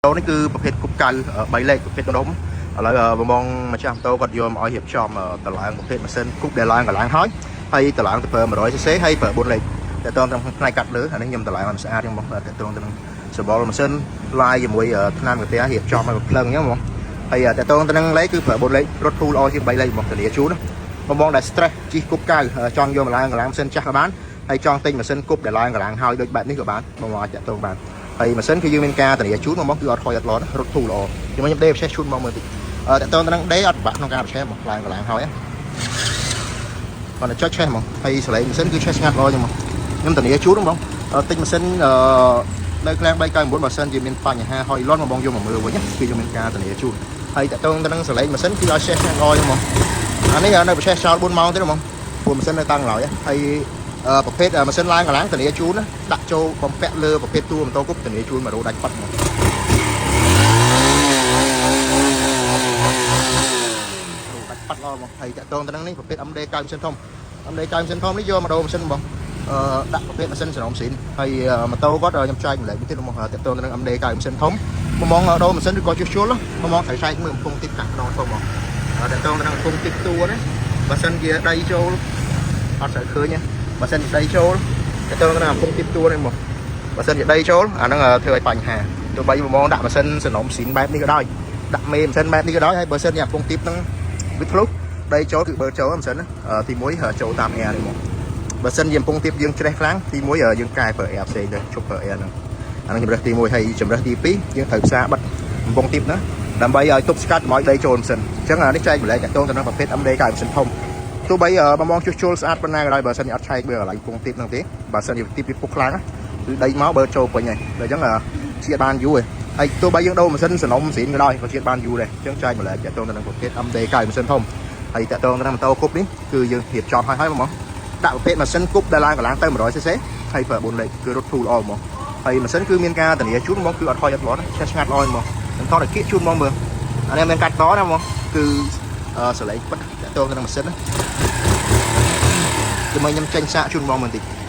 នេះគឺប្រភេទគប់កៅ3លេខប្រភេទដុំឥឡូវបងបងម្ចាស់ម៉ូតូគាត់យកមកឲ្យរៀបចំតឡើងប្រភេទម៉ាស៊ីនគប់ដែលឡើងកន្លងហើយហើយតឡើងទៅប្រើ 100 cc ហើយប្រើ4លេខតើតងទៅផ្នែកកាត់លើអានេះខ្ញុំតឡើងឲ្យស្អាតហ្នឹងបងតើតងទៅនឹងសបល់ម៉ាស៊ីនឡាយជាមួយថ្នាំកាហ្វេរៀបចំឲ្យភ្លឹងអញ្ចឹងបងហើយតើតងទៅនឹងលេខគឺប្រើ4លេខរត់ធូរល្អជាង3លេខបងធានាជូនបងបងដែល stress ជិះគប់កៅចង់យកមកឡើងកន្លងម៉ាស៊ីនចាស់ក៏បានហើយចង់ទិញម៉ាស៊ីនគប់ដែលឡើងកន្លងហើយដូចបែបនេះក៏បានបងបងអាចតាក់ទងបាន ហើយម៉ាស៊ីនគឺយើងមានការធានាជូនមកមកគឺអត់ខ້ອຍអត់ឡត់រត់ធូរល្អខ្ញុំខ្ញុំដេប្រឆេះជូនមកមើលតិចអឺតើតើនឹងដេអត់ពិបាកក្នុងការប្រឆេះមកឡើងកន្លងហើយគាត់តែចុចឆេះហ្មងហើយសលេងម៉ាស៊ីនគឺឆេះស្ងាត់ល្អចឹងមកខ្ញុំធានាជូនហ្មងទិញម៉ាស៊ីនអឺនៅឃ្លាំង399បើសិនជាមានបញ្ហាហុយលន់មកបងយកមកមើលវិញគឺយើងមានការធានាជូនហើយតើតើនឹងសលេងម៉ាស៊ីនគឺឲ្យឆេះស្ងាត់ល្អចឹងមកអានេះនៅប្រឆេះចោល4ម៉ោងទេហ្មងព្រោះម៉ាស៊ីននៅតាំងឡើយហើយប្រភេទម៉ាស៊ីនឡើងកន្លងធានាជូនដាក់ចូលបំពាក់លើប្រភេទតួម៉ូតូគប់ធានាជូន100ដាច់ប៉ាត់ហ្មង ដាច់ប៉ាត់ល្អមកហើយតាក់ទងទៅនឹងនេះប្រភេទ MD 9ម៉ាស៊ីនធំ MD 9ម៉ាស៊ីនធំនេះយកមកដូរម៉ាស៊ីនបងអឺដាក់ប្រភេទម៉ាស៊ីនសនំស៊ីនហើយម៉ូតូគាត់ខ្ញុំចែកម្លែកមួយទៀតមកតាក់ទងទៅនឹង MD 9ម៉ាស៊ីនធំមកមកដូរម៉ាស៊ីនឬក៏ជួសជុលមកមកត្រូវចែកមើលកំពង់ទីកាក់ដងធំមកតាក់ទងទៅនឹងកំពង់ទីតួណាបើសិនជាដីចូលអត់ត្រូវឃើញទេបើសិនជាដីចូលតាក់ទងទៅនឹងកំពង់ទីតួនេះមកបើសិនជាដីចូលអាហ្នឹងធ្វើឲ្យបញ្ហាទោះបីមកមកដាក់ម៉ាស៊ីនសនំស៊ីនបែបនេះក៏ដោយដាក់មេម៉ាស៊ីនបែបនេះក៏ដោយហើយបើសិនជាកំពង់ទីហ្នឹងវាធ្លុះដីចូលគឺបើចូលម៉ាស៊ីនទី1ចូលតាម air នេះមកបើសិនជាកំពង់ទៀបយើងច្រេះខ្លាំងទី1យើងកែប្រើ air ផ្សេងទៅជប់ប្រើ air ហ្នឹងអាហ្នឹងជំរើសទី1ហើយជំរើសទី2យើងត្រូវផ្សារបិទកំពង់ទៀបហ្នឹងដើម្បីឲ្យទប់ស្កាត់កុំឲ្យដីចូលម៉ាស៊ីនអញ្ចឹងអានេះចែកម្លែកតាក់ទងទៅនឹងប្រភេទ MD កៅម៉ាស៊ីនធំទោះបីបងបងជួសជុលស្អាតប៉ុណ្ណាក៏ដោយបើសិនជាអត់ឆែកមើលកន្លែងកំពង់ទៀបហ្នឹងទេបើសិនជាទៀបវាពុកខ្លាំងគឺដីមកបើចូលពេញហើយដល់អញ្ចឹងជាតិបានយូរហើយទោះបីយើងដូរម៉ាស៊ីនសនំស៊ីនក៏ដោយក៏ជាតិបានយូរដែរអញ្ចឹងចែកម្លែកតាក់ទងទៅនឹងប្រភេទ MD កៅម៉ាស៊ីនធំហើយតាក់ទងទៅនឹងម៉ូតូគប់នេះគឺយើងរៀបចំហើយហើយហ្មងដាក់ប្រភេទម៉ាស៊ីនគប់ដែលឡើងកន្លងទៅ 100 cc ហើយប្រើ4លេខគឺរត់ធូរល្អហ្មងហើយម៉ាស៊ីនគឺមានការធានាជូនហ្មងគឺអត់ខ້ອຍអត់ឡត់ឆេះស្ងាត់ល្អហ្មងខ្ញុំថតឲ្យគៀកជូនហ្មងមើលអានេះមានកាត់តណាហ្មងគឺសលេងពិតតាក់ទងទៅនឹងម៉ាស៊ីនណាគឺមកខ្ញុំចេញសាកជូនហ្មងមើលបន្តិច។